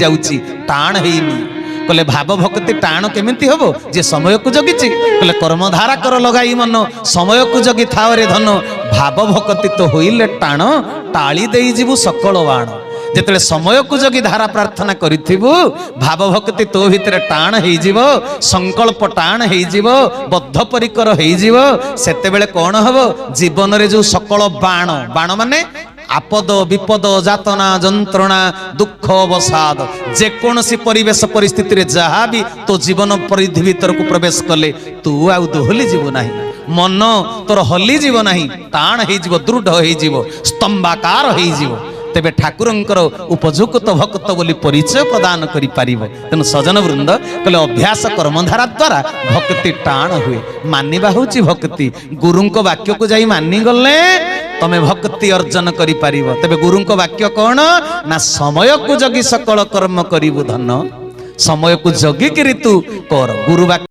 ଯାଉଛି, ଟାଣ ହେଇନି। କହିଲେ, ଭାବ ଭକ୍ତି ଟାଣ କେମିତି ହବ ଯେ ସମୟକୁ ଜଗିଛି? କହିଲେ, କର୍ମଧାରା କର ଲଗାଇ ମନ, ସମୟକୁ ଜଗି ଥାଅରେ ଧନ, ଭାବ ଭକ୍ତି ତ ହୋଇଲେ ଟାଣ, ଟାଳି ଦେଇଯିବୁ ସକଳ ବାଣ। ଯେତେବେଳେ ସମୟକୁ ଜଗି ଧାରା ପ୍ରାର୍ଥନା କରିଥିବୁ, ଭାବ ଭକ୍ତି ତୋ ଭିତରେ ଟାଣ ହେଇଯିବ, ସଂକଳ୍ପ ଟାଣ ହେଇଯିବ, ବଦ୍ଧ ପରିକର ହେଇଯିବ। ସେତେବେଳେ କ'ଣ ହବ? ଜୀବନରେ ଯୋଉ ସକଳ ବାଣ, ବାଣ ମାନେ ଆପଦ ବିପଦ, ଯାତନା ଯନ୍ତ୍ରଣା, ଦୁଃଖ ଅବସାଦ, ଯେକୌଣସି ପରିବେଶ ପରିସ୍ଥିତିରେ ଯାହା ବି ତୋ ଜୀବନ ପରିଧି ଭିତରକୁ ପ୍ରବେଶ କଲେ ତୁ ଆଉ ଦୋହଲି ଯିବୁ ନାହିଁ, ମନ ତୋର ହଲିଯିବ ନାହିଁ, ଟାଣ ହେଇଯିବ, ଦୃଢ଼ ହେଇଯିବ, ସ୍ତମ୍ଭାକାର ହେଇଯିବ। ତେବେ ଠାକୁରଙ୍କର ଉପଯୁକ୍ତ ଭକ୍ତ ବୋଲି ପରିଚୟ ପ୍ରଦାନ କରିପାରିବ। ତେଣୁ ସଜନ ବୃନ୍ଦ, କହିଲେ ଅଭ୍ୟାସ କର୍ମଧାରା ଦ୍ୱାରା ଭକ୍ତି ଟାଣ ହୁଏ। ମାନିବା ହେଉଛି ଭକ୍ତି। ଗୁରୁଙ୍କ ବାକ୍ୟକୁ ଯାଇ ମାନିଗଲେ ତମେ ଭକ୍ତି ଅର୍ଜନ କରିପାରିବ। ତେବେ ଗୁରୁଙ୍କ ବାକ୍ୟ କ'ଣ ନା, ସମୟକୁ ଜଗି ସକଳ କର୍ମ କରିବୁ ଧନ, ସମୟକୁ ଜଗିକିରି ତୁ କର। ଗୁରୁ ବାକ୍ୟ।